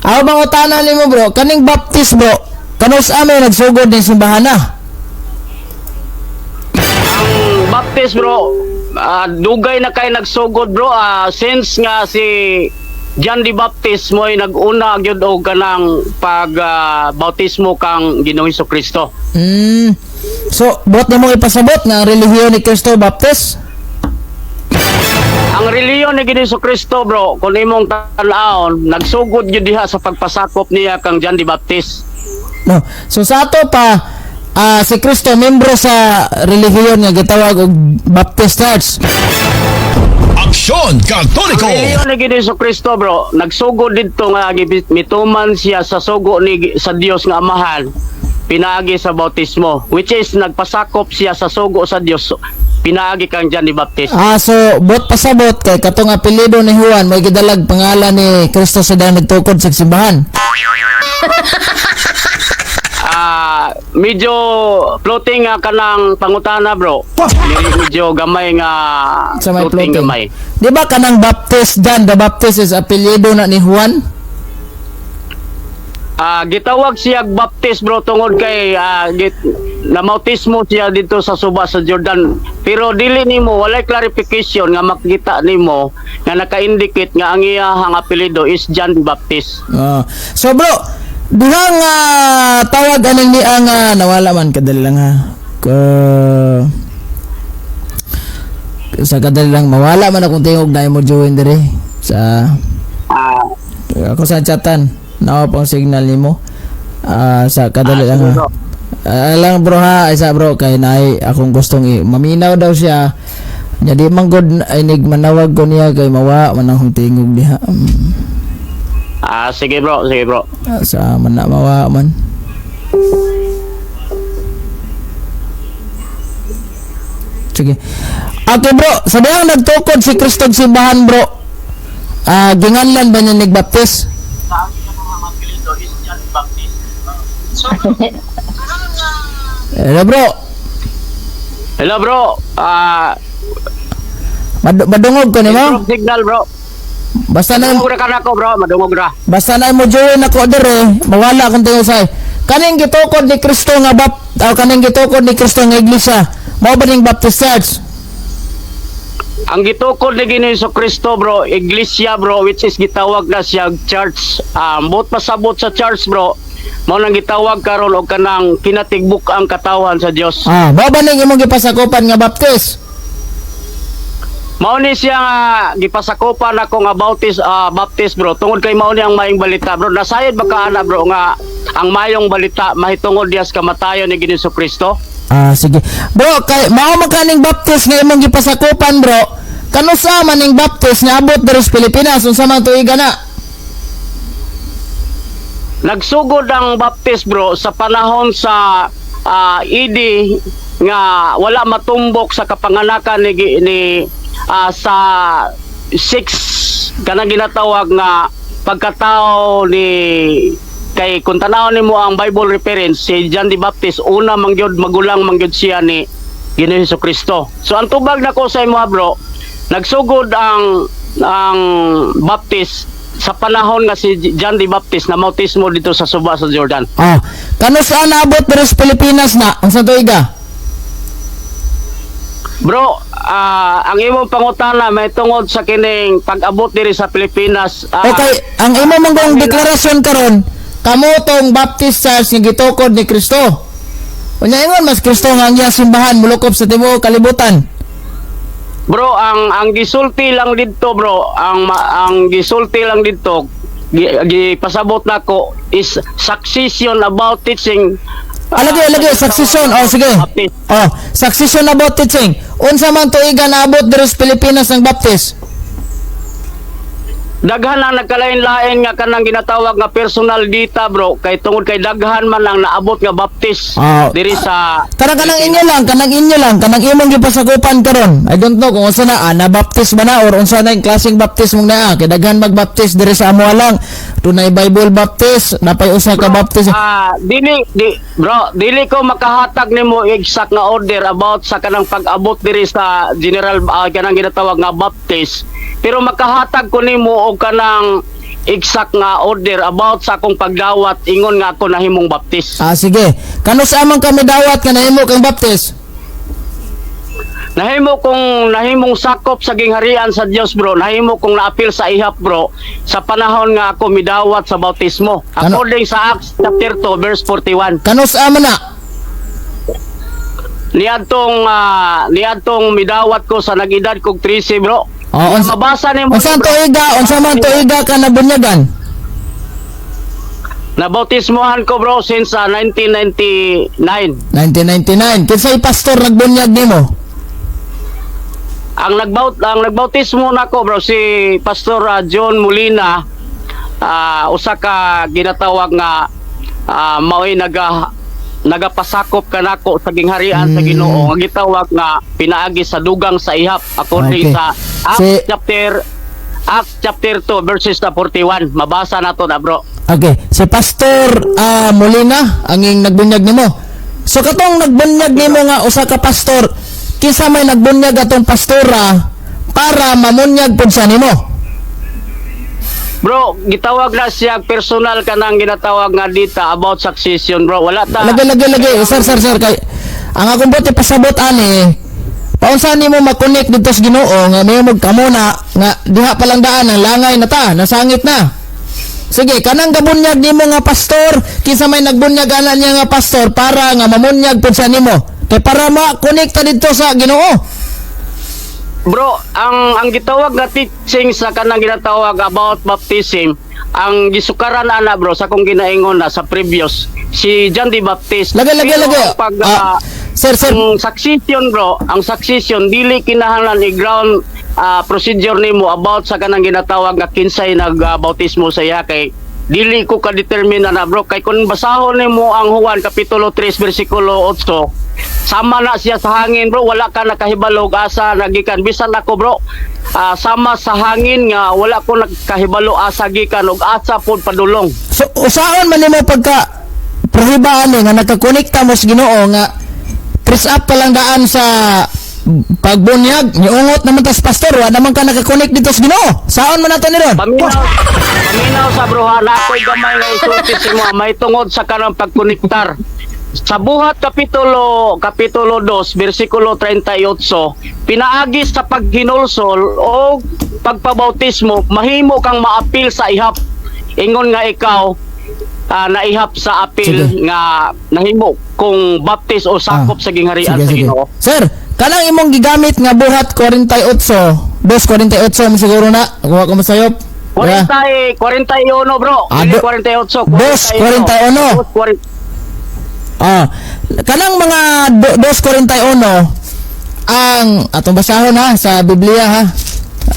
Ako mangutana nimo, bro, kaning Baptist, bro, kanus may nagsugod ning simbahan na? Ang Baptist, bro, dugay na kay nagsugod, bro, since nga si John the Baptist mo'y nag-una gyud og kanang pag bautismo kang Ginoong Kristo. So, buot nimo ipasabot nga ang relihiyon ni Kristo Baptist? Ang relihiyon ni Ginoong Kristo, bro, kung imong tan-awon, nagsugod gyud diha sa pagpasakop niya kang John the Baptist. No. So sa ato pa, si Kristo membro sa relihiyon nga gitawag og Baptist Church. Aksyon Katoliko. Ang relihiyon ni Ginoong Kristo, bro, nagsugod didto nga mituman siya sa sugo ni sa Dios nga Amahan pinaagi sa bautismo, which is nagpasakop siya sa sugo sa Dios pinaagi kang John the Baptist. Ah, so buot pasabot kay katong apelyido ni Juan may gidalag pangalan ni Kristo sa dahil nagtukod sa simbahan. Medyo floating nga kanang pangutana, bro. Medyo gamay nga Sa may floating, floating. Gamay. Di ba kanang Baptist, John the Baptist is apelyido na ni Juan? Gitawag siya Baptist, bro, tungod kay namautismo siya dito sa suba sa Jordan, pero dili nimo, walay clarification nga makita nimo nga naka-indicate nga ang iyahang apelyido is John the Baptist. Ah. So bro, duha nga tawag aning ni ang nawala man, kadali lang ha. Sa kadali lang, mawala man akong tingog na imo join dire sa ako sa chatan. Nawa pang signal nimo. Sa kadali lang sige, ha. Bro. Lang bro ha, isa bro kay naay akong gustong maminaw daw siya. Nya di man gud inig manawag ko niya kay mawa man akong tingog diha. Sige bro, sige bro. Sa man na mawa man. Sige. Okay bro, sa dihang nagtukod si Kristo og simbahan, bro. Ginganlan ba niya nig Baptist? Hello, bro. Hello, bro. Madungog ko nimo? Improve signal, bro. Basta na Madungog ra ka nako, bro, madungog ra. Basta na mo join ako dire, mawala akong tingog say. Kaning gitukod ni Kristo nga bap o kaning gitukod ni Kristo nga iglesia, mao ba ning Baptist Church? Ang gitukod ni Ginoong Kristo, bro, iglesia, bro, which is gitawag na siya church. Buot pasabot sa church, bro. Mao nang gitawag karon og kanang kinatigbuk ang katawhan sa Dios. Ah, mao ba ning imong gipasakupan nga Baptist? Mao ni siya nga gipasakupan ako nga Baptist, bro, tungod kay mao ni ang maayong balita, bro. Nasayod ba ka ana, bro, nga ang mayong balita mahitungod diya sa kamatayon ni Ginoong Kristo? Ah, sige. Bro, kay mao man kaning Baptist nga imong gipasakupan, bro. Kanusa man ning Baptist nga abot diri sa Pilipinas, unsa man tuiga na? Nagsugod ang Baptist, bro, sa panahon sa AD nga wala matumbok sa kapanganakan ni sa 6 kanang ginatawag nga pagkatao ni, kay kung tan-awon nimo ang Bible reference, si John the Baptist una mangyud, magulang mangyud siya ni Ginoong Kristo. So ang tubag nako sa imo, bro, nagsugod ang Baptist sa panahon nga si John the Baptist na bautismo dito sa suba sa Jordan. Ah, kanusa naabot diri sa Pilipinas na? Unsa tuiga? Bro, ang imong pangutana may tungod sa kining pag-abot diri sa Pilipinas. Okay, ang imo manggong deklarasyon karon, kamo tong Baptist Church nga gitukod ni Kristo. Unya ingon mas Kristo nga ang iyang simbahan mulukop sa tibuok kalibutan. Bro, ang gisulti lang didto, bro, ang gisulti lang didto, gipasabot nako is succession about teaching. Alagi, alagi, succession. Oh, sige. Baptist. Oh, succession about teaching. Unsa man tuiga naabot diri sa Pilipinas ang Baptist? Daghan ang nagkalain-lain nga kanang ginatawag nga personal data, bro, kay tungod kay daghan man ang naabot nga Baptist diri sa Kanang kanang inyo lang, kanang inyo lang, kanang imong gipasakupan karon. I don't know kung unsa na na Baptist ba na or unsa na yung klaseng Baptist mong naa. Kay daghan mag-Baptist diri sa amo lang. Dunay Bible Baptist, napay usa ka Baptist. Dili di, bro, dili ko makahatag nimo exact nga order about sa kanang pag-abot diri sa general kanang ginatawag nga Baptist. Pero makahatag ko nimo og kanang exact nga order about sa akong pagdawat ingon nga ako nahimong baptist. Ah, sige. Kanus-a man ka midawat nga nahimo kang baptist? Nahimo kong nahimong sakop sa gingharian sa Dios, bro. Nahimo kong naapil sa ihap, bro, sa panahon nga ako midawat sa bautismo. Ano? According sa Acts chapter 2 verse 41. Kanus-a man na? Niadtong midawat ko sa nag-edad kog 13, bro. Oh, Mabasa nimo, unsa bro. tuiga, unsa man tuiga ka nabunyagan? Nabautismohan ko, bro, since 1999. 1999. Kinsay pastor nagbunyag nimo? Ang nagbautismo nako, bro, si Pastor John Molina, usa ka ginatawag nga mao'y nagapasakop kanako sa gingharian sa Ginoo nga gitawag nga pinaagi sa dugang sa ihap according sa Acts chapter 2 verses na 41. Mabasa nato na, bro. Okay, si Pastor Molina ang ing nagbunyag nimo. So katong nagbunyag nimo nga usa ka pastor, kinsa may nagbunyag atong pastora para mamunyag pud sa nimo? Bro, gitawag na siya personal kanang ginatawag nga dita about succession, bro. Wala ta. Lagi, lagi, lagi, sir, sir, sir, kay ang akong buot pasabot ani, paunsa nimo ma-connect dito sa Ginoo nga may kamo na nga diha pa lang daan ang langay na ta, nasangit na. Sige, kanang gabunyag nimo nga pastor, kinsa may nagbunyag ana niya nga pastor para nga mamunyag pud sa nimo? Kay para ma-connect ta didto sa Ginoo. Bro, ang gitawag nga teaching sa kanang ginatawag about baptism, ang gisukaran ana, bro, sa akong ginaingon na sa previous, si John the Baptist. Lagi, lagi, Pero lagi. ang pag, Ah, sir, sir. ang succession, bro, ang succession dili kinahanglan i-ground procedure nimo about sa kanang ginatawag nga kinsay nagbautismo sa iya kay dili ko ka-determine na, bro, kay kung basahon nimo ang Juan kapitulo 3 bersikulo 8, sama na siya sa hangin, bro. Wala ka nakahibalo og asa nagikan. Bisan ako, bro, sama sa hangin nga wala ko nakahibalo asa gikan ug asa pod padulong. So usaon man nimo pagka prohibaan ni nga nakakonekta mo sa Ginoo nga press up pa lang daan sa pagbunyag, niungot naman tas pastor, wa naman ka nakakonect dito sa Ginoo. Saon man nato ni ron? Paminaw, paminaw sa bruha na ako'y gamay nga isulti sa mo may tungod sa kanang pagkonektar. Sa Buhat kapitulo 2 bersikulo 38, pinaagi sa paghinulsol o pagpabautismo mahimo kang maapil sa ihap ingon nga ikaw naihap sa apil nga nahimo kung baptist o sakop sa gingharian Sige, sa sige. Ginoo. Sir, kanang imong gigamit nga Buhat 48, 2:48 mo siguro na. Kuha ko masayop. 40, 41, bro. Ah, Dili 2:41. 48. 2:40. Ah, kanang mga 2:41 ang atong basahon ha sa Biblia ha.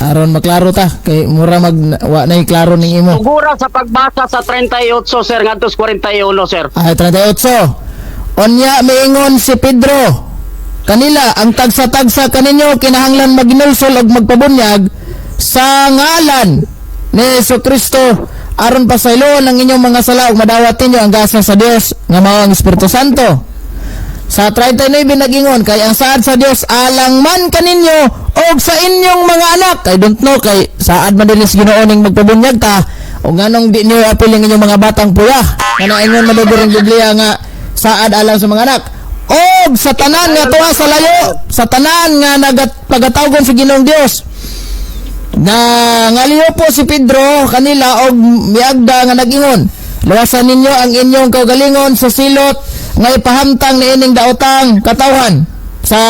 Aron maklaro ta kay mura mag wa nay klaro ning imo. Sugura sa pagbasa sa 38, sir, ngadto sa 41, sir. Ay, 38. Unya miingon si Pedro kanila, "Ang tagsa-tagsa kaninyo kinahanglan maginulsol og magpabunyag sa ngalan ni Hesus Kristo aron pasayloon ang inyong mga sala ug madawat ninyo ang gasa sa Dios nga mao ang Espiritu Santo." Sa 39 nagingon, "Kay ang saad sa Dios alang man kaninyo og sa inyong mga anak." I don't know kay saad man din is Ginoo ning magpabunyag ta o nganong di niyo apil ang inyong mga batang puya nga naingon man daw ang Biblia nga saad alang sa mga anak og sa tanan nga tuwa sa layo, sa tanan nga nagatpagatawgon sa Ginoong Dios. Na ngaliyo po si Pedro kanila og miagda nga nag-ingon, "Luwasan ninyo ang inyong kaugalingon sa silot nga ipahamtang niining daotang katawhan." Sa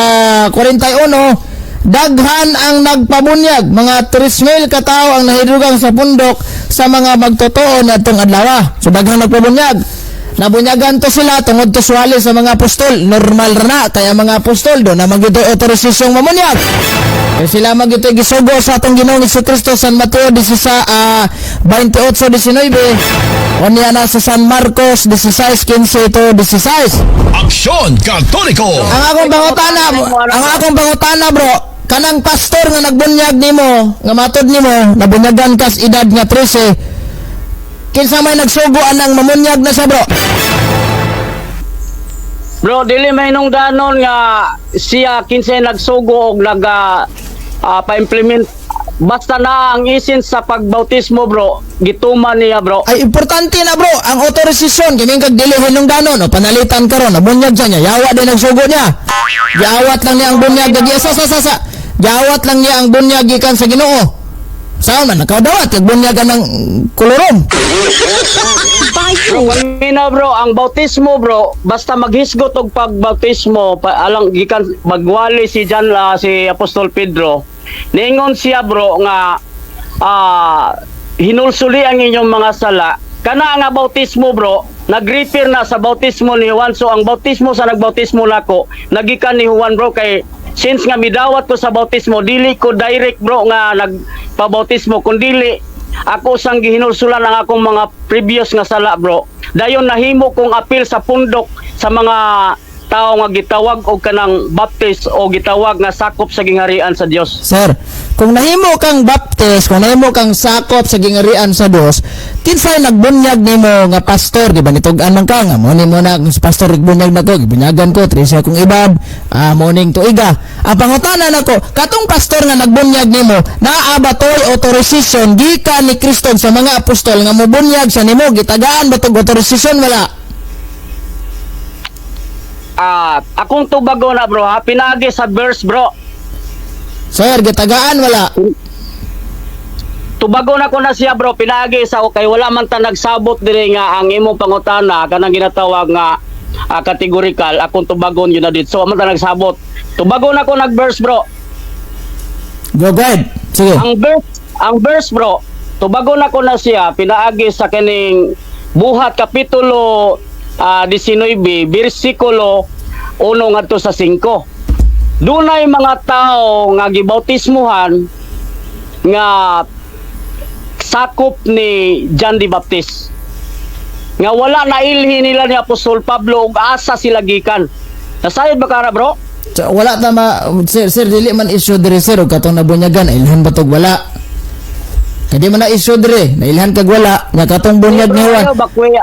41, daghan ang nagpabunyag, mga 3,000 katao ang nahidugang sa pundok sa mga magtotoo niadtong adlaw. So daghan nagpabunyag. Nabunyagan to sila tungod to suwali sa mga apostol. Normal ra na kaya mga apostol do na magyutoy otorisasyong mamunyag. Eh, sila magyutoy gisugo sa atong Ginoong Kristo, San Mateo 16, 28:19. Unya na sa San Marcos 16:15 to 16. Aksyon Katoliko! Ang akong pangutana, bro, kanang pastor nga nagbunyag nimo, nga matod nimo, nabunyagan kas edad nga 13. Kinsa may nagsugo anang mamunyag na sa, bro? Bro, dili may nung danon nga siya kinsay nagsugo og naga pa-implement Basta na ang essence sa pagbautismo, bro, gituman niya, bro. Ay, importante na, bro, ang otorisasyon kay kag dili hinungdanon o panalitan karon bunyag sa niya, yawa din ang sugo niya. Giawat lang niya ang bunyag gagi sa giawat lang niya ang bunyag gikan sa Ginoo. Sao man nakadawat kag bunyag ang kolorom? Bro, paminaw, bro, ang bautismo, bro, basta maghisgot og pagbautismo, alang gikan magwali si John la si Apostol Pedro. Ningon siya, bro, nga hinulsuli ang inyong mga sala. Kana nga bautismo, bro, nag-refer na sa bautismo ni Juan. So ang bautismo sa nagbautismo nako, nagikan ni Juan, bro, kay since nga midawat ko sa bautismo, dili ko direct, bro, nga nagpabautismo, kundili ako sang gihinulsulan ang akong mga previous nga sala, bro. Dayon nahimo kong apil sa pundok sa mga tao nga gitawag og kanang baptist o gitawag nga sakop sa gingharian sa Dios. Sir, kung nahimo kang baptist, kung nahimo kang sakop sa gingarian sa Dios, kinsay nagbunyag nimo nga pastor, di ba nitug-an man ka nga mo nimo na kung si pastor bunyag na ko, gibunyagan ko, 13 akong edad, mo ning tuiga. Ang pangutana nako, katong pastor nga nagbunyag nimo, naa ba toy authorization gikan ni Kristo sa mga apostol nga mobunyag sa nimo? Gitagaan ba tog authorization, wala? Akong tubago na, bro, ha, pinaagi sa verse, bro. Sir, gitagaan, wala? Tubago na ko na siya, bro, pinaagi sa kay wala man ta nagsabot diri nga ang imong pangutana kanang ginatawag nga categorical. Akong tubagon yun na dito. So man ta nagsabot. Tubago na ko nag verse, bro. Go ahead. Sige. Ang verse, bro, tubago na ko na siya pinaagi sa kining Buhat kapitulo 19 bersikulo 1 ngadto sa 5. Dunay mga tao nga gibautismuhan nga sakop ni John the Baptist nga wala na ilhi nila ni Apostol Pablo ug asa sila gikan. Nasayod ba kara, bro? So, wala ta ma, sir, sir, dili man issue diri, sir, og katong nabunyagan ilhan ba tog wala. Kay di man na issue diri, nailhan kag wala nga katong bunyag ni Juan. Ayaw, bakwi.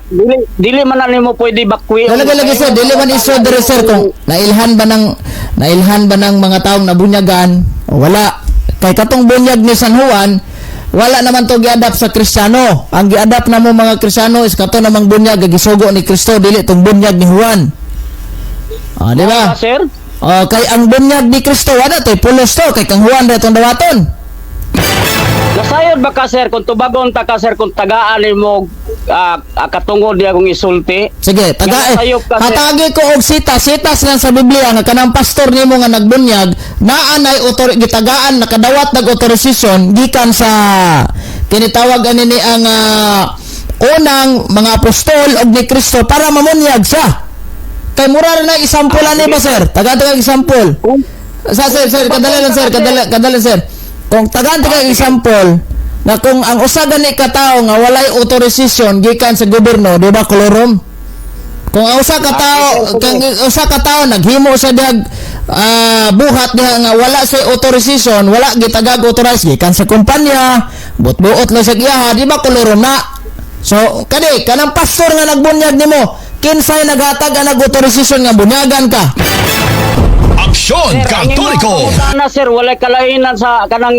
Dili man na nimo pwede bakwi. Lagi lagi, sir, dili man issue diri, sir, kung nailhan ba ng mga taong nabunyagan o wala. Kay katong bunyag ni San Juan, wala naman to giadapt sa Kristiyano. Ang giadapt na mo mga Kristiyano is kato namang bunyag nga gisugo ni Kristo, dili tong bunyag ni Juan. Ah, di ba? Sir? Oh, kay ang bunyag ni Kristo wala to'y pulos to, kay kang Juan ra tong dawaton. Nasayod ba ka, sir, kung tubagon ta ka, sir, kung tagaan nimo katungod niya kung isulti? Sige, taga Nga eh, nasayop ka, sir. hatagi ko og sitas lang sa Biblia nga kanang pastor nimo nga nagbunyag naa nay gitagaan, nakadawat nag authorization gikan sa kinitawag ani ni ang unang mga apostol og ni Kristo para mamunyag siya. Kay mura ra na example ani ba, sir? Tagaan ta kag example. Sa sir, sir, kadali lang, sir, kadali, kadali, sir. Kung tagaan ta kag example na kung ang usa gani ka tawo nga walay authorization gikan sa gobyerno, di ba kolorum? Kung ang usa ka tawo, kung usa ka tawo naghimo sa dag buhat diha nga wala sa authorization, wala gitagag authorize gikan sa kumpanya, buot-buot lang sa iyaha, di ba kolorum na? So, kani kanang pastor nga nagbunyag nimo, kinsay naghatag ang nag-authorization nga bunyagan ka? Aksyon Sir, ang imong Katoliko. pangutana, sir, walay kalainan sa kanang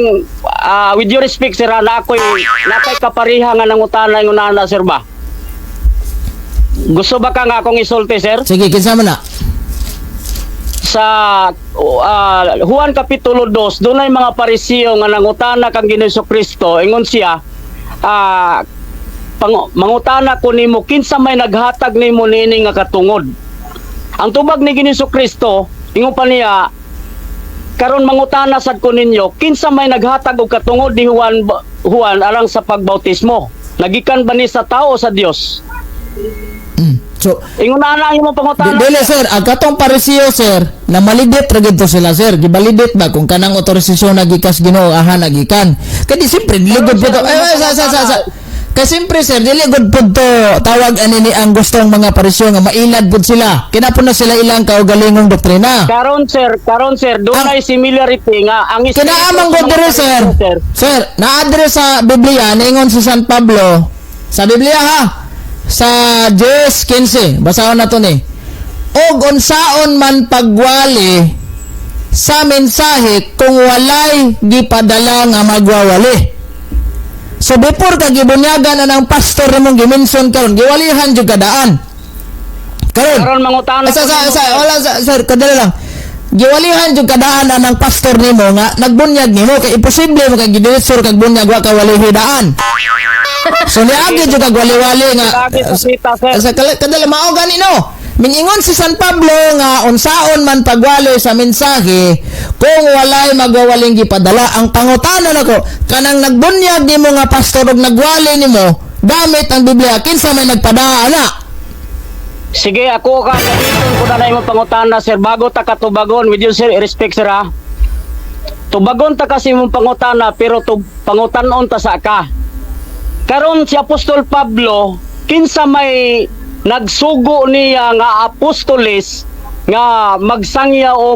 with your respect, sir, na ako'y nakay kapariha nga nangutana yung nana, sir ba? Gusto ba ka nga akong isulti, sir? Sige, kinsa man na? Sa Juan Kapitulo 2, dunay mga Parisiyo nga nangutana kang Ginoong Kristo, ingon siya, mangutana ko nimo, kinsa may naghatag nimo niini nga katungod? Ang tubag ni Ginoong Kristo, ingon pa niya, karon mangutana sad ko ninyo, kinsa may naghatag og katungod ni Juan alang sa pagbautismo? Nagikan ba ni sa tao o sa Dios? So, Ingon na ang imong pangutana. Dili, sir, ang katong Parisiyo, sir, na malidit ra gid to sila, sir. Gibalidit ba kung kanang otorisasyon nagikas Ginoo aha nagikan. Kay di siyempre dili gud po to. Ay, ay, sa. Kay siyempre, sir, dili gud po to tawag ani ni ang gustong mga Parisiyo nga mailad pud sila. Kina po na sila ilang kaugalingong doktrina. Karon, sir, dunay similarity nga ang espiritu Kinaamang sa ko mga diri, sir. Pariseo. Sir, naadre sa Biblia ningon si San Pablo sa Biblia ha. Sa 10:15, basahon na to ni. Og unsaon man pagwali sa mensahe kung walay gipadala nga magwawali. So before ka gibunyagan anang pastor nimong gimension karon, giwalihan jud kadaan. Karon, Karon mangutana sa, ko sa, nimo, sa, sir. Wala sa, sir, kadala lang. Giwalihan jud kadaan anang pastor nimo nga nagbunyag nimo kay imposible mo kay gidiretso kag bunyag, wa ka walihi daan. So niagi jud kag wali-wali nga Lagi sa kita, sir. Sa kadala mao gani, no. Mingingon si San Pablo nga unsaon man pagwali sa mensahe kung walay magwawaling gipadala. Ang pangutana nako, kanang nagbunyag nimo nga pastor og nagwali nimo gamit ang Biblia, kinsa may nagpadaa ana? Sige, ako ka gamiton ko na imong pangutana, sir, bago ta katubagon with you, sir, respect, sir, ha. Tubagon ta kasi imong pangutana, pero pangutanon ta sa ka. Karon si Apostol Pablo, kinsa may nagsugo niya nga apostoles nga magsangya o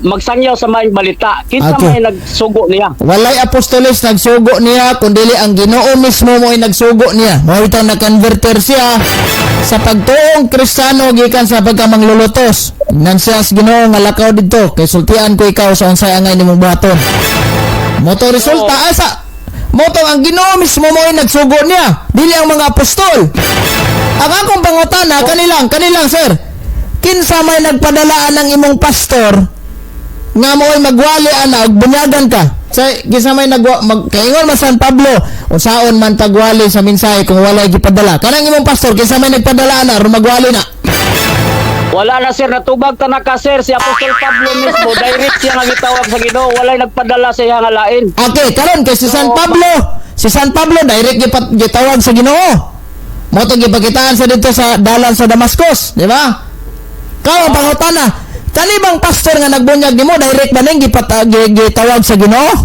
magsangyaw sa maayong balita? Kinsa may nagsugo niya? Walay apostoles nagsugo niya kundili ang Ginoo mismo mo'y nagsugo niya. Mao itong na-converter siya sa pagtuong Kristiyano gikan sa pagkamanglulutos. Nan siya sa Ginoo nga lakaw didto kay sultian ko ikaw sa unsay angay nimong buhaton. Moto resulta asa moto ang Ginoo mismo mo'y nagsugo niya, dili ang mga apostol. Ang akong pangutana kanilang, sir. Kinsa may nagpadalaan ng imong pastor nga mo'y magwali ana og bunyagan ka? Sa kinsa may nagwa mag kaingon man San Pablo, unsaon man pagwali sa mensahe kung walay gipadala? Kanang imong pastor, kinsa may nagpadala ana aron magwali na? Wala na, sir, natubag ta na ka, sir. Si Apostol Pablo mismo, direct siya nga gitawag sa Ginoo, walay nagpadala sa iya nga lain. Okay, karon kay si San Pablo, si San Pablo direct gitawag sa Ginoo. Mo to gipakitaan sa dito sa dalan sa Damascus, di ba? Kaw ang pangutana, kani bang pastor nga nagbunyag nimo, direct ba ning gitawag sa Ginoo?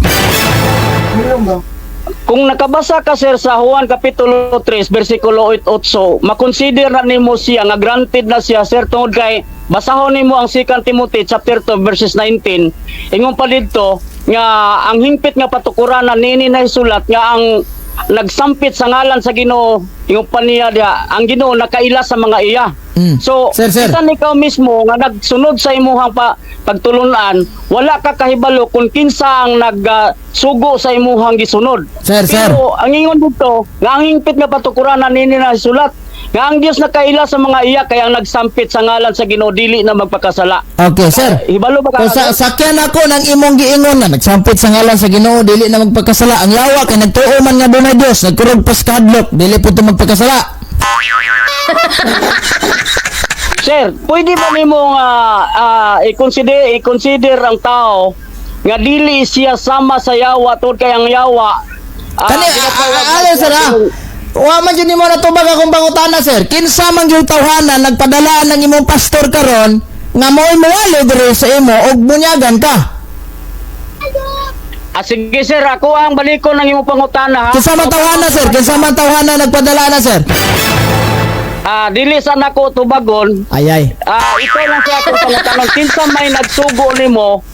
Kung nakabasa ka, sir, sa Juan kapitulo 3 bersikulo 8, makonsider na nimo siya nga granted na siya, sir, tungod kay basahon nimo ang 2 Timothy chapter 2 verses 19. Ingon pa didto nga ang hingpit nga patukuranan nini na isulat nga ang nagsampit sa ngalan sa Ginoo, ingon pa niya diha, ang Ginoo nakaila sa mga iya. So, Sir, sir. bisan ikaw mismo nga nagsunod sa imuhang pagtulunan, wala ka kahibalo kung kinsa ang nagsugo sa imuhang gisunod. Sir, sir. Pero ang ingon dito, nga ang hingpit nga patukuranan nini na sulat, nga ang Dios nakaila sa mga iya kaya ang nagsampit sa ngalan sa Ginoo dili na magpakasala. Okay, sir. Hibalo ba ka? Kung sa sakyan ako ng imong giingon na nagsampit sa ngalan sa Ginoo dili na magpakasala, ang yawa kay nagtuo man nga dunay Dios, nagkurog pas kahadlok, dili po to magpakasala. Sir, pwede ba nimo nga i-consider i-consider ang tao nga dili siya sama sa yawa tungod kay ang yawa Kani ginatawag na alin, sir, ah. Wa man jud nimo natubag akong pangutana, sir. Kinsa man gyud tawhana nagpadala ng imong pastor karon nga mo'y muwali diri sa imo og bunyagan ka? Ah, sige, sir, ako ang balikon ng imong pangutana, ha. Kinsa man tawhana, sir? Kinsa man tawhana nagpadala na, sir? Ah, dili sa nako tubagon. Ay ay. Ah, ito lang siya akong pangutana. Kinsa may nagsugo nimo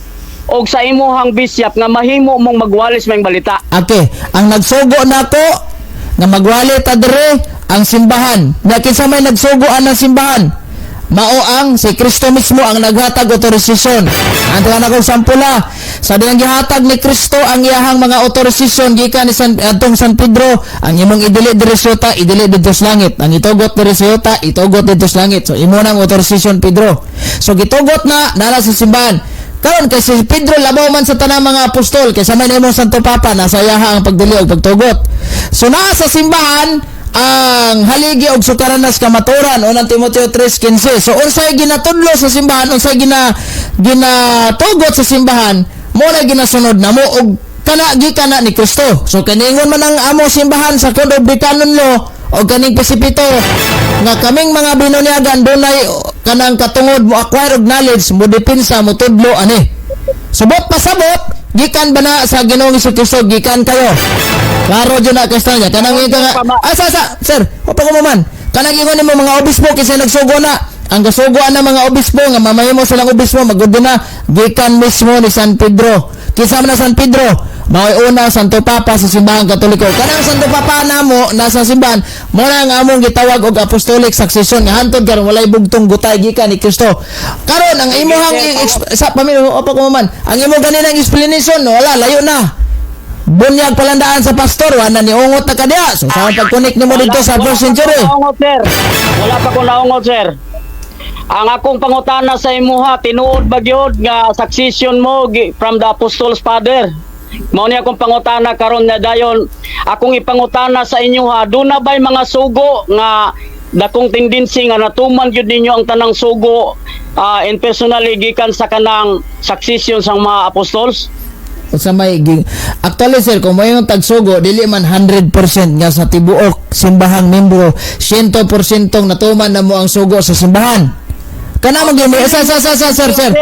og sa imuhang bisyap nga mahimo mong magwalis maayong balita? Okay, ang nagsugo nako nga magwali ta diri ang simbahan. Na kinsa may nagsugo ang simbahan? Mao ang si Kristo mismo ang naghatag otorisasyon. Ang na kong sampula sa diyang gihatag ni Kristo ang iyahang mga otorisasyon gikan ni atong San Pedro, ang imong idili diri sa yuta, idili didto sa langit. Ang itugot diri sa yuta, itugot didto sa langit. So imo nang otorisasyon, Pedro. So gitugot na nala sa simbahan. Karon kay si Pedro labaw man sa tanang mga apostol, kay sa may imong Santo Papa nasa iyaha ang pagdili og pagtugot. So naa sa simbahan ang haligi og sukaranas kamaturan, unang Timoteo 3:15. So unsay ginatudlo sa simbahan, unsay ginatugot sa simbahan, mo na ginasunod namo og kana gikan na ni Kristo. So kaningon man ang amo simbahan sa Code of the Canon Law o kaning Pesipito nga kaming mga binunyagan dunay kanang katungod mo acquire og knowledge, mo depensa, mo tudlo ani. Subot pasabot gikan ba na sa Ginoong Kristo, gikan kayo. Klaro jud na kasta niya. Kanang ingon nga asa sa sir, wa pa ko man. Kanang ingon nimo mga obispo kasi nagsugo na. Ang gasugo na mga obispo nga mamahimo silang obispo magud na gikan mismo ni San Pedro. Kinsa man na San Pedro? Mao'y una Santo Papa sa Simbahan Katoliko. Kanang Santo Papa namo nasa simbahan, mo na ang among gitawag og apostolic succession nga hantod karon walay bugtong gutay gikan ni Kristo. Karon ang imuhang sa pamilya opo ko man. Ang imo ganinang explanation, no, wala, layo na. Bunyag palandaan sa pastor, wala ni ungot na kadya. So sa pag-connect nimo dito sa Wala first pa century. ko naungot, sir. Wala pa ko naungot, sir. Ang akong pangutana sa imuha, tinuod ba gyud nga succession mo from the apostles father? Mao ni akong pangutana karon na dayon akong ipangutana sa inyo ha, duna ba'y mga sugo nga dakong tendency nga natuman gyud ninyo ang tanang sugo and personally gikan sa kanang succession sang mga apostles? Sa may actually, sir, kung may yung tagsugo, dili man 100% nga sa tibuok simbahang membro 100% natuman na mo ang sugo sa simbahan. Kana man gyud sa sir, sir,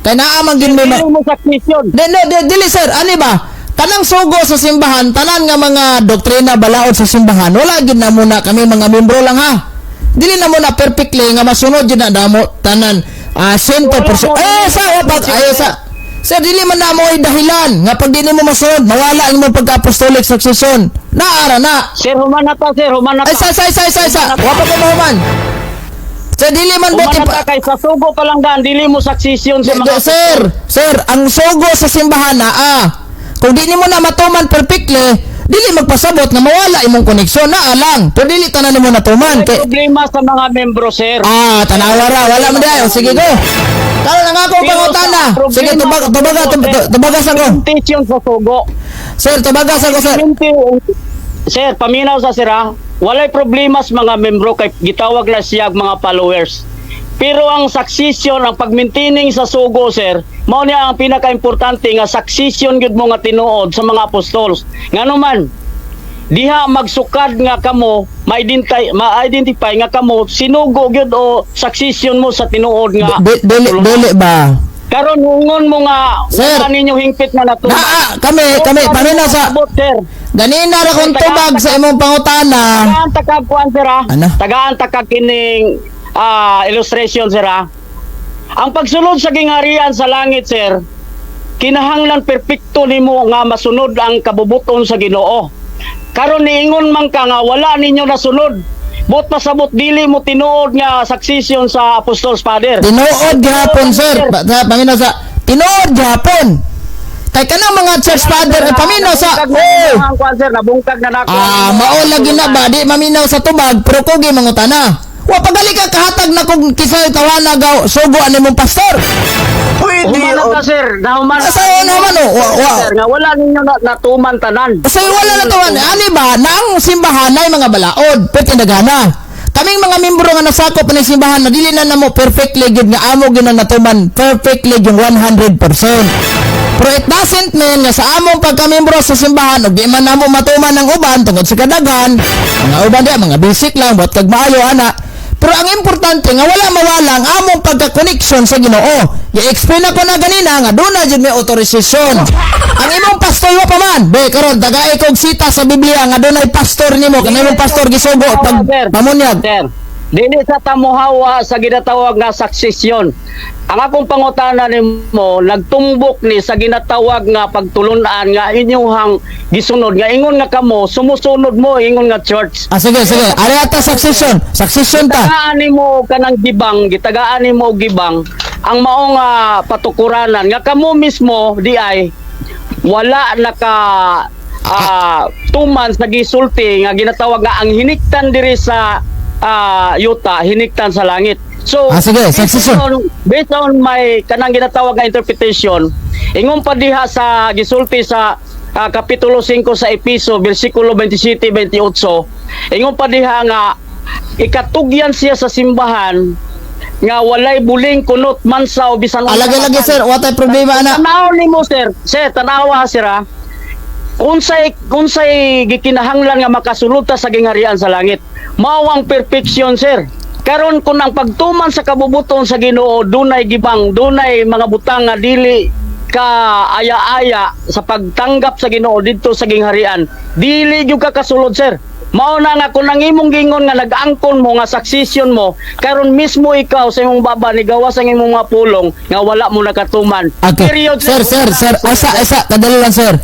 kay naa man gyud may Dili mo succession. Di, no, di, dili, sir, ani ba? Kanang sugo sa simbahan, tanan nga mga doktrina balaod sa simbahan, wala gyud na muna kami mga membro lang ha. Dili na muna perfectly nga masunod gyud na damo tanan 100%. Eh sa wa pag ayo sa. Sir, dili man na mo ay dahilan nga pag dili mo masunod, mawala ang imong pagka-apostolic succession. Naara na. Sir, human na ta, sir, human na Ay ta. sa sa sa sa sa. Wa pa ko mahuman. Sir, dili man Human buti na ta kay sa sugo pa lang daan, dili mo succession sa mga Sir, sir, ang sugo sa simbahan na kung di nimo na matuman perfectly, dili magpasabot na mawala imong koneksyon na alang. Pero dili tanan nimo natuman May kay problema sa mga membro, sir. Ah, tanawa ra, wala man di. Sige go. Karon ang akong Pero pangutana. sa problema Sige, tubag sa tubaga sugo, sir, tubaga sa ko. Implementation sa sugo. Sir, tubaga sa ko, sir. Sir, paminaw sa sir ha. Walay problema sa mga membro kay gitawag na siya ang mga followers. Pero ang succession, ang pag-maintaining sa sugo, sir, mao niya ang pinaka-importante nga succession gyud mo nga tinuod sa mga apostols. Ngano man, diha magsukad nga kamo ma-identify nga kamo sinugo gyud o succession mo sa tinuod nga Dili dili ba? Karon hungon mo nga Sir. wala ninyo hingpit na natuman. Naa kami kami paminaw sa Abot, sir. Ganina ra kong tubag sa imong pangutana. Tagaan takag kuan, sir ha. Ano? Tagaan takag kining illustration, sir ha. Ang pagsulod sa gingharian sa langit, sir, kinahanglan perpekto nimo nga masunod ang kabubuton sa Ginoo. Karon niingon man ka nga wala ninyo nasunod. Buot pasabot dili mo tinuod nga succession sa Apostles Father. Tinuod gihapon, sir. Paminaw sa tinuod gihapon. Kay kanang mga church father ay paminaw sa Nabungkag na oh. ang kuan, sir, nabungkag na nako. Mao lagi na ba di maminaw sa tubag pero kugi mangutana. Wa pagali ka kahatag na kung kisay tawana gaw sugo ani mong pastor. Pwede. Human na ta, sir. Nahuman. Sa naman oh. Wa. Sir, nga wala ninyo na, natuman tanan. Sa wala na tuwan ani ba na ang simbahan ay mga balaod pero tinagana. Kaming mga membro nga nasakop ni simbahan na dili na namo perfectly gyud nga amo gyud na natuman perfectly yung 100%. Pero it doesn't mean nga sa among pagkamembro sa simbahan ug di man namo matuman ang uban tungod sa kadaghan, mga uban di mga basic lang buhat kag maayo ana. Pero ang importante nga wala mawala ang among pagka-connection sa Ginoo. I-explain ako na ganina nga doon na jud may authorization. Ang imong pastor wa pa man. Be karon tagay kog sita sa Biblia nga dunay pastor nimo kanay imong pastor gisugo pag Sir. pamunyag. Sir, dili sa tamuhawa sa ginatawag nga succession. Ang akong pangutana nimo nagtumbok ni sa ginatawag nga pagtulunan nga inyuhang gisunod nga ingon nga kamo sumusunod mo ingon nga church. Ah, sige sige. Ari ata succession. Succession ta. Gitagaan nimo kanang gibang, gitagaan nimo og gibang ang maong patukuranan nga kamo mismo di ay wala naka tuman sa gisulti nga ginatawag nga ang hiniktan diri sa yuta, hiniktan sa langit. So, Ah, sige, succession. Based on my kanang ginatawag nga interpretation, ingon pa diha sa gisulti sa Kapitulo 5 sa Episo, bersikulo 27 28, ingon pa diha nga ikatugyan siya sa simbahan nga walay buling, kunot, mansa o bisan Ah, lagi lagi, sir, watay problema ana. Tanaw nimo, sir. Sir, tanawa, sir ha. Unsay unsay gikinahanglan nga makasulod ta sa gingharian sa langit? Mao ang perfection, sir. Karon kung ang pagtuman sa kabubuton sa Ginoo dunay gibang, dunay mga butang nga dili ka aya-aya sa pagtanggap sa Ginoo didto sa gingharian, dili gyud ka kasulod, sir. Mao na nga kung ang imong gingon nga nag-angkon mo nga succession mo, karon mismo ikaw sa imong baba ni gawas ang imong mga pulong nga wala mo nakatuman. Okay. Period. Sir, sir, sir, asa, asa, kadali lang, sir.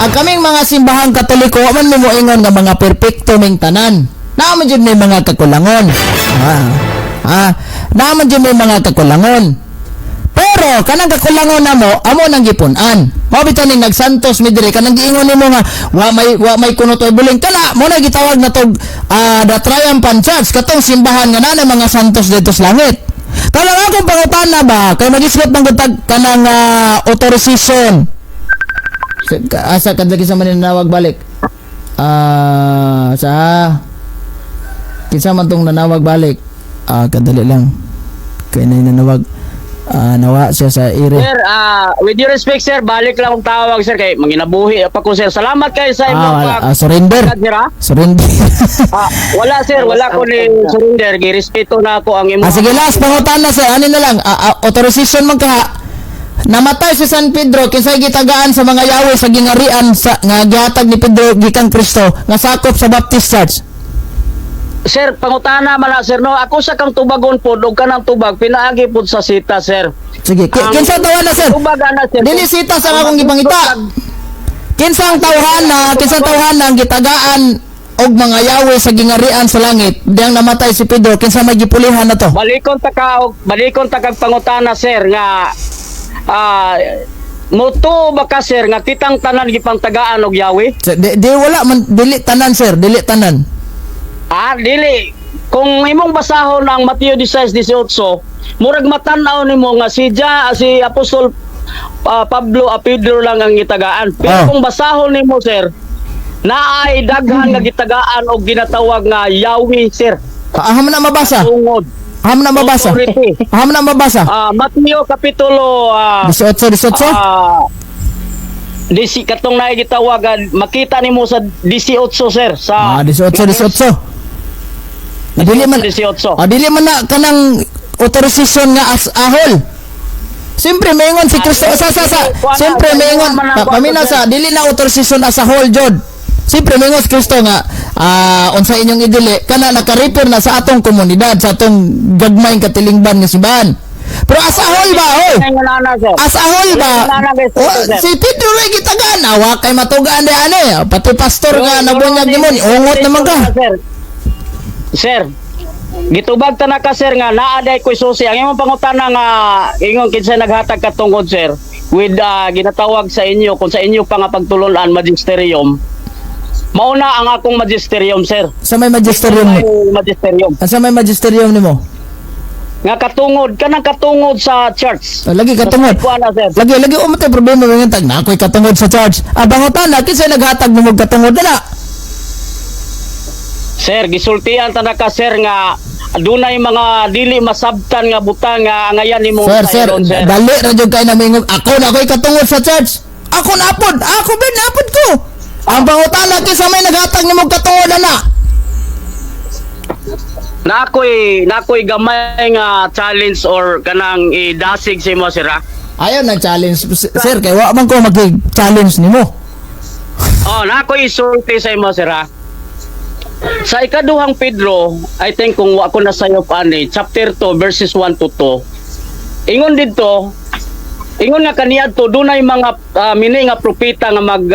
Ang kaming mga simbahang Katoliko, wa man mo moingon nga mga perpekto ming tanan. Naa man jud may mga kakulangon. Ah, naa man jud may mga kakulangon. Pero kanang kakulangon namo, amo nang gipun-an. Mao bitaw ning nagsantos mi diri, kanang giingon nimo nga wa may kuno toy buling kana mo na gitawag na tog the Triumphant Church, katong simbahan nga naa mga santos dito sa langit. Kanang akong pangutana ba kay magisgot man gud tag kanang authorization. Asa kadlaki sa maninawag balik? Ah, sa kinsa man tong nanawag balik? Ah, kadali lang. Kay na nanawag. Ah, nawa siya sa ire. Sir, with due respect, sir, balik lang akong tawag, sir, kay manginabuhi pa ko, sir. Salamat kay sa imong Ah, wala. Ah, surrender. Sir, ah. Surrender. Ah, wala, sir, wala ko ni surrender, girespeto na ako ang imong Ah, sige, last pangutana, sir. Ano na lang? Authorization man ka. Namatay si San Pedro, kinsay gitagaan sa mga yawe sa gingarian sa nga gihatag ni Pedro gikan Kristo nga sakop sa Baptist Church? Sir, pangutana man na, sir, no. Ako sa kang tubagon po, og kanang tubag pinaagi pod sa sita, sir. Sige, kinsa tawa na, sir? Tubag ana, sir. Dili sita sa akong gipangita. Kinsang tawhana ang gitagaan og mga yawe sa gingarian sa langit diyang namatay si Pedro, kinsa may gipulihan na to? Balikon ta kag pangutana, sir, nga mutuo ba ka, sir, nga kitang tanan gipangtagaan og yawe? Sir, di wala man, dili tanan, sir, dili tanan. Ah, dili. Kung imong basahon ang Mateo 16:18, murag matan-aw nimo nga si Apostol Pablo a Pedro lang ang gitagaan. Pero kung basahon nimo, sir, naay daghan nga gitagaan og ginatawag nga Yahweh, sir. Ah, aham na mabasa. Tungod. Aham na mabasa. Authority. Aham na mabasa. Ah, Mateo kapitulo 18, 18. Disi katong naay gitawagan, makita nimo sa 18, sir, sa Ah, 18, 18. Ah, dili man 18. Ah, dili man na kanang authorization nga as a whole. Siyempre maingon si Kristo sa siyempre maingon paminaw sa dili na authorization as a whole jud. Siyempre maingon si Kristo nga unsa inyong idili kana naka-refer na sa atong komunidad, sa atong gagmayng katilingban nga simbahan. Pero as a whole ba, oy? Sir. As a whole ba? Oh, si Pedro ray gitagaan, awa kay matugaan di ani. Pati pastor nga nabunyag nimo, ungot naman ka. Sir. Sir, gitubag ta na ka, sir, nga naa day koy susi. Ang imong pangutana nga ingon kinsa naghatag katungod, sir, with ginatawag sa inyo kung sa inyo pa nga pagtulon-an magisterium. Mauna ang akong magisterium, sir. Sa may magisterium mo. May magisterium. Asa may magisterium nimo? Nga katungod kanang katungod sa church. Oh, lagi katungod. Kuan na, sir. Lagi lagi umatay problema nga tag na ako'y katungod sa church. Ah, pangutana, kinsa naghatag nimo og katungod na? Sir, gisultian ta na ka, sir, nga adunay mga dili masabtan nga butang nga angayan nimo Sir, sir, sir. dali ra jud kay namingog. Ako na ako'y katungod sa church. Ako na apod, ako ba naapod ko. Ang pangutana, kinsa may naghatag nimo og katungod na? Na ako'y gamay nga challenge or kanang idasig sa imo, sir, ah. Ayaw na challenge, sir, kay wa man ko mag-challenge nimo. Oh, na ako'y isulti sa imo, sir, ah. Sa ikaduhang Pedro, I think kung wa ko na sayo pa ani, chapter 2 verses 1 to 2. Ingon didto, ingon nga kaniadto dunay mga mini nga propeta nga mag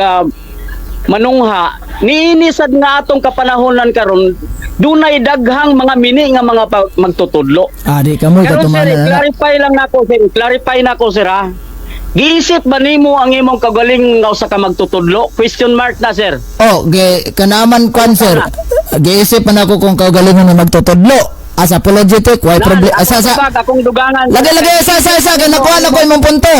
manungha niini sad nga atong kapanahonan karon dunay daghang mga mini nga mga magtutudlo. Ah, di kamoy Karon, sir, katumanan na. clarify lang nako, sir, clarify nako, sir, ha. Giisip ba nimo ang imong kagaling nga usa ka magtutudlo? Question mark na, sir. Oh, ge kanaman kwan, sir. Giisip man ako kung kaugalingon nga magtutudlo. As apologetic, why problem? Asa sa Akong tubag, akong dugangan. Lagi lagi isa isa isa kay nakuha na ko imong punto.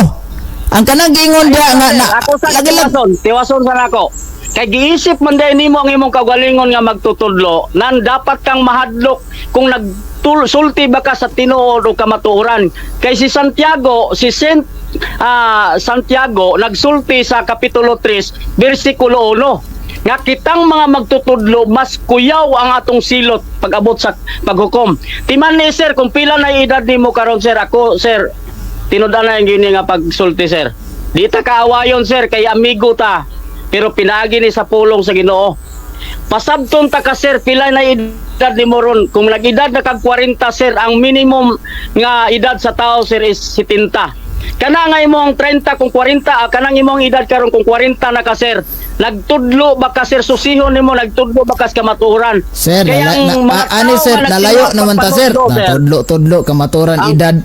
Ang kanang giingon diha nga na Ako sa lagi lang tiwason, tiwason sa nako. Kay giisip man dahil nimo ang imong kaugalingon nga magtutudlo, nan dapat kang mahadlok kung nagsulti ba ka sa tinuod o kamatuoran. Kay si Santiago, si Saint Santiago nagsulti sa kapitulo 3 bersikulo 1 nga kitang mga magtutudlo mas kuyaw ang atong silot pag-abot sa paghukom. Timan ni sir kung pila na edad nimo karon, sir, ako, sir, tinud na yung gini nga pagsulti, sir. Di ta kaawayon, sir, kay amigo ta. Pero pinaagi ni sa pulong sa Ginoo. Pasabton ta ka, sir, pila na edad nimo ron. Kung nag-edad na kag 40, sir, ang minimum nga edad sa tao, sir, is 70. Kana nga imong 30 kung 40, kanang imong edad karon kung 40 na ka, sir. Nagtudlo ba ka, sir, susihon nimo, nagtudlo ba ka sa kamatuoran? Sir, Kaya ang mga ani tao sir, nga nalayo nagsimula naman ta, sir. pagpatudlo, sir. Natudlo tudlo kamaturan edad.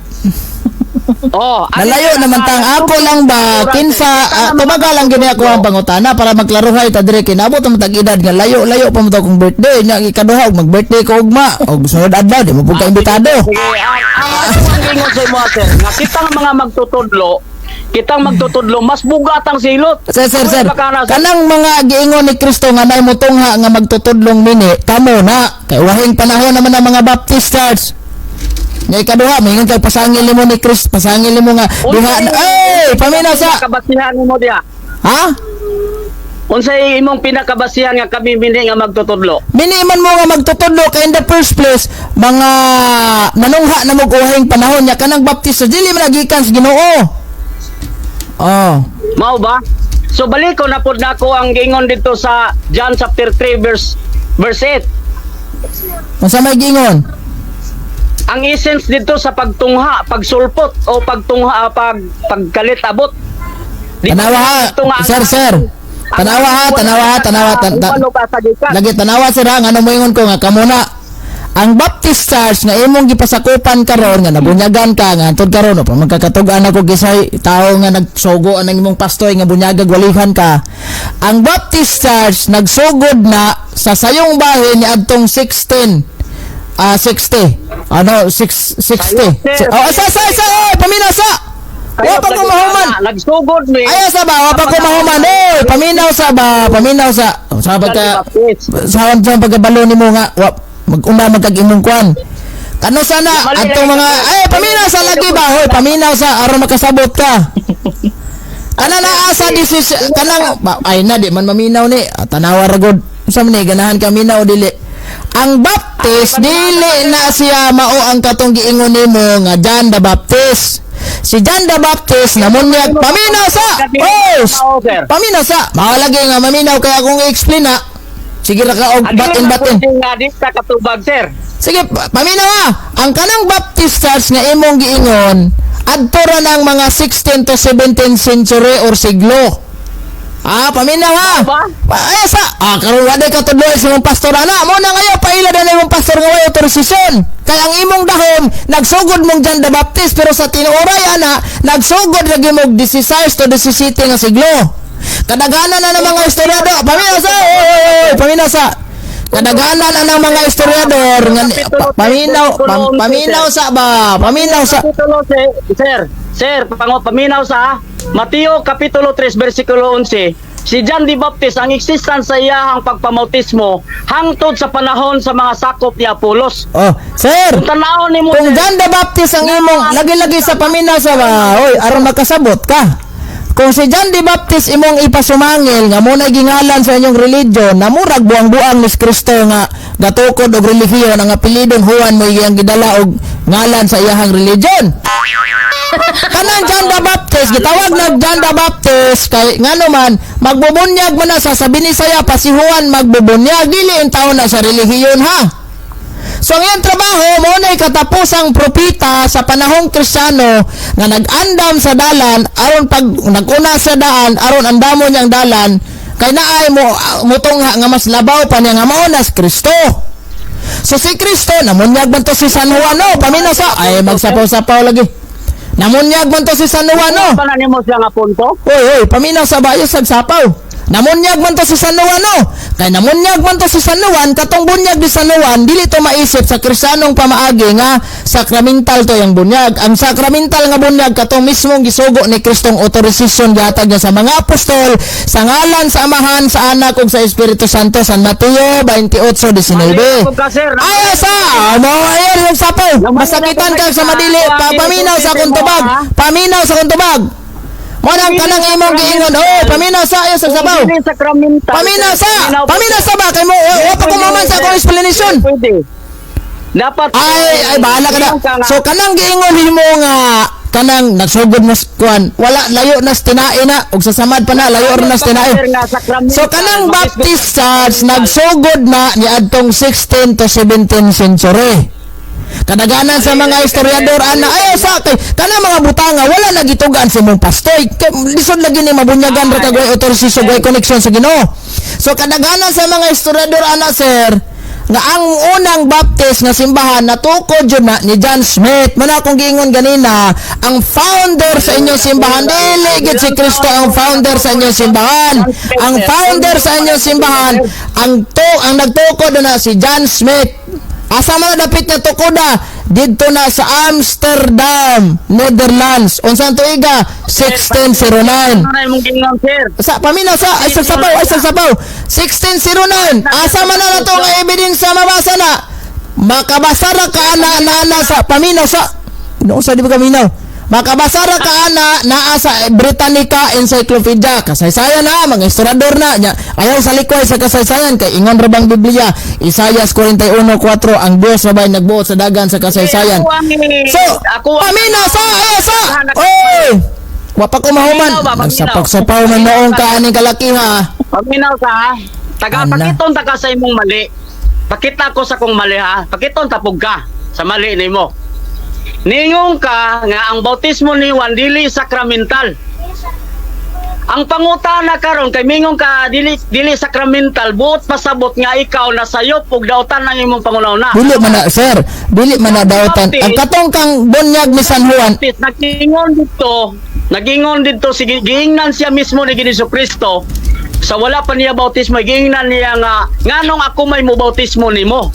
Oh, ani Nalayo sir, naman tang ako lang ba kinsa tumaga lang gini ako ang pangutana para magklaruhay ta dire kinabot ang tag edad nga layo-layo pa mo to akong birthday nya ikaduha og mag-birthday ko ugma og sunod adlaw di mo pud ka imbitado. Sige, ang ingon sa imo, sir, nga kitang mga magtutudlo, kitang magtutudlo, mas bugat ang silot. Sir, sir, sir. Baka na, sir. Kanang mga giingon ni Kristo nga nay motungha nga magtutudlong mini, kamo na. Kay wahing panahon naman ang mga Baptist Church. Nga ikaduha, moingon kay pasangil nimo ni Kristo, pasangil nimo nga duha na. Ay, paminaw sa. Pinakabasihan nimo diha. Ha? Unsay imong pinakabasihan nga kami mini nga magtutudlo? Mini man mo nga magtutudlo kay in the first place mga nanungha na mo uhing panahon nya kanang Baptist dili man nagikan sa Ginoo. Oh. Mao ba? So balik ko na pud nako ang giingon dito sa John chapter 3 verse 8. Unsa may giingon? Ang essence dito sa pagtungha, pagsulpot o pagtungha, pag pagkalit abot. Di ba Tanawa ha, dito nga ang- sir, sir. Tanawa ha, tanawa ha, tanawa Walo ka sa gikan. Lagi tanawa sir ha, ngano moingon ko nga kamo na ang Baptist Church nga imong gipasakupan karon nga nabunyagan ka nga antud karon pa magkakatug-an ako gisay tao nga nagsugo ang imong pastor nga bunyagag walihan ka. Ang Baptist Church nagsugod na sa sayong bahin ni adtong 16 60 ano 6 60. Sir. Oh, sa sa sa oy, paminaw sa. Wa pa ko mahuman. Nagsugod mi. Ayaw sa ba, wa pa ko mahuman. Oy, paminaw sa ba, paminaw sa. Sa pagka sa sa pagkabalo nimo nga wa mag-una magkag imong kwan. Kano sana Mali atong na mga yun. ay paminaw sa lagi ba, hoy, paminaw sa aron makasabot ka. Kana naa sa decision kanang ba, ay na di man maminaw ni. Ah, tanawa ra gud. Unsa man ni ganahan ka minaw dili. Ang Baptist dili na siya mao ang katong giingon nimo nga John the Baptist. Si John the Baptist namunyag paminaw sa. Oh, paminaw sa. Mao lagi nga maminaw kay akong i-explain na. Sige ra ka og batin batin. Nga di sa katubag, sir. Sige, paminaw ha. Ang kanang Baptist Church nga imong giingon, adto ra ng mga 16 to 17 century or siglo. Ah, paminaw ha. Ba? Ay, sa karon wa day katudlo sa imong pastor ana. Mo na ngayon paila na imong pastor nga way authorization. Kay ang imong dahom nagsugod mong John the Baptist pero sa tinuoray ana nagsugod ra gyud mog 16 to 17 nga siglo. Kadaghanan na ng mga historiador. Paminaw sa, oy, oy, oy, paminaw sa. Kadaghanan na ng mga historiador nga paminaw sa ba, paminaw sa. Kapitulo, sir, sir, sir, paminaw sa Mateo Kapitulo 3 versikulo 11. Si John the Baptist ang existence sa iyahang pagpamautismo hangtod sa panahon sa mga sakop ni Apolos. Oh, sir. Kung tanawon nimo Kung sir, John the Baptist ang imong lagi-lagi sa paminaw sa ba, oy, aron makasabot ka. Kung si John the Baptist imong ipasumangil nga mo gingalan sa inyong religion, na murag buang-buang ni Kristo nga gatukod og relihiyon ang apelidong Juan mo iyang gidala og ngalan sa iyahang religion. Kanang John the Baptist, gitawag na John the Baptist kay ngano man magbubunyag man na sa sa Binisaya pa si Juan magbubunyag dili in taon na sa relihiyon ha. So ang iyang trabaho mo na katapusang propita sa panahong Kristiyano nga nag-andam sa dalan aron pag nag-una sa daan aron andamon niyang dalan kay naay mo mutungha nga mas labaw pa niya nga mao na si Kristo. So si Kristo namunyag man to si San Juan no, paminaw sa ay magsapaw-sapaw lagi. Namunyag man to si San Juan no. Pa na nimo siya nga punto? Oy, oy, paminaw sa bayo sa sapaw. Namunyag man to si San Juan, no? Kay namunyag man to si San Juan, katong bunyag ni San Juan, dili to maisip sa Kristiyanong pamaagi nga sakramental to yung bunyag. Ang sakramental nga bunyag katong mismong gisugo ni Kristong authorization gihatag niya sa mga apostol sa ngalan sa Amahan, sa Anak ug sa Espiritu Santo, San Mateo 28:19. Mali ka, sir. Ay, sa mo ayun yung sapaw. Masakitan ka sa madili, paminaw sa akong tubag. Paminaw sa akong tubag. Mo nang kanang imong giingon, oh, paminaw sa ayo sa sabaw. Dili sakramental. Paminaw sa, Paminaw po, paminaw sir. sa ba kay mo, wa pa ko maman sa akong explanation. Pwede. Dapat Ay, ay bahala ka na. So kanang giingon nimo nga kanang nagsugod mo sa kuan, wala layo na sa tinae na ug sa samad pa na layo ra na sa tinae. So kanang Baptist Church nagsugod na niadtong 16 to 17 century. Kadaganan sa mga historiador ana, ay sa kay kana mga butanga wala nagitugan sa imong pastor. Lisod lagi ni mabunyagan ra kag way authority, way connection sa Ginoo. So kadaganan sa mga historiador ana, sir, nga ang unang Baptist nga simbahan natukod jud na ni John Smith. Mao na akong giingon ganina, ang founder sa inyong simbahan, dili gid si Kristo ang founder sa inyong simbahan. Ang founder sa inyong simbahan, ang nagtukod na si John Smith. Asa man na dapit nga tukoda? Didto na sa Amsterdam, Netherlands. Unsa ang tuiga? 1609. Ano na imong giingon, sir? Sa paminaw sa, ay sa sabaw, ay sa sabaw. 1609. Asa man na nato nga evidence sa mabasa na? Makabasa ra ka ana na ana sa, paminaw sa. Noon sa di ba kaminaw? Makabasa ra ka ana naa sa Britannica Encyclopedia. Kasaysayan na, mga historiador na nya. Ayaw sa likway sa kasaysayan kay ingon ra bang Biblia, Isaias 41:4, ang Dios na ba'y nagbuot sa dagan sa kasaysayan. Ako ang So, paminaw sa, ayaw sa. Oy! Wa pa ko mahuman. Paminaw ba, paminaw? Nagsapak-sapaw na noong ka aning kalaki ha. Paminaw ka ha. Taga Ana. pakiton ta ka sa imong mali. Pakita ko sa kong mali ha. Pakiton tapog ka sa mali nimo. Ningon ka nga ang bautismo ni Juan dili sakramental. Ang pangutana karon kay mingon ka dili dili sakramental, buot pasabot nga ikaw nasayop ug dautan ang imong pangunauna. Dili man na, sir, dili man na dautan. Ang katong kang bunyag ni San Juan, Baptist, nagingon didto si giingnan siya mismo ni Ginoong Kristo sa wala pa niya bautismo, giingnan niya nga nganong ako may mo bautismo nimo.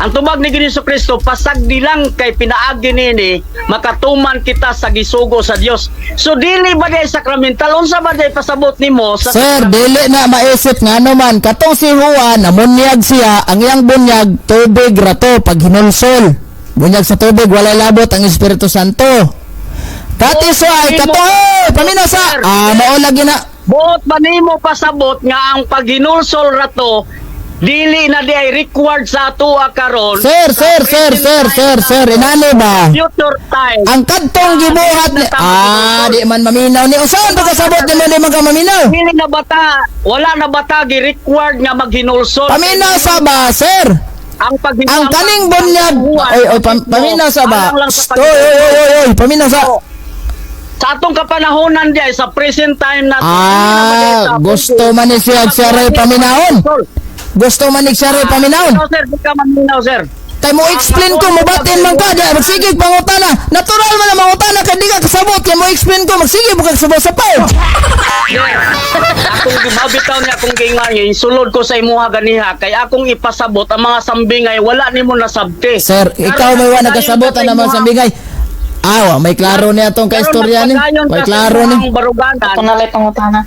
Ang tubag ni Ginoong Kristo, pasagdi lang kay pinaagi nini makatuman kita sa gisugo sa Dios. So dili ba di sakramental? Unsa ba di pasabot nimo sa Sir, dili na maisip nga ano man. Katong si Juan, namunyag siya, ang iyang bunyag, tubig rato, pag hinulsol. Bunyag sa tubig, walay labot ang Espiritu Santo. That is why, katong, oh, paminaw sa, mao lagi na. Buot ba nimo pasabot nga ang paghinulsol rato dili na di ay required sa atoa karon? Sir, sir, sir, sir, sir, sir, inano ba? Future time. Ang kadtong gibuhat ni, di man maminaw ni, usahan pa kasabot ni mo, di man ka maminaw. Dili na bata, wala na bata gi-required nga maghinulsol. Paminaw sa ba, sir? Ang paghinulsol. Ang kaning bunyag, oy, oy, paminaw sa ba? Shh, oy, oy, oy, oy, oy, paminaw sa. Sa atong kapanahonan di ay sa present time na Ah, gusto man ni siya siya ray paminahon. Gusto man ni siya ray paminahon. Paminaw, sir, di ka maminaw, sir. Kay mo explain ko, mobatin man ka, di, magsige pangutana. Natural man ang mangutana kay di ka kasabot, kay mo explain ko, magsige mo kag sabaw sa paw. Akong gibabitaw niya akong giingan, sulod ko sa imuha ganiha kay akong ipasabot ang mga sambingay wala nimo nasabti. Sir, ikaw may wa nagkasabot ang naman sa bigay. Awa, may klaro niya tong kaistorya ni. May klaro ni. Ang baruganan. Panalay pangutana.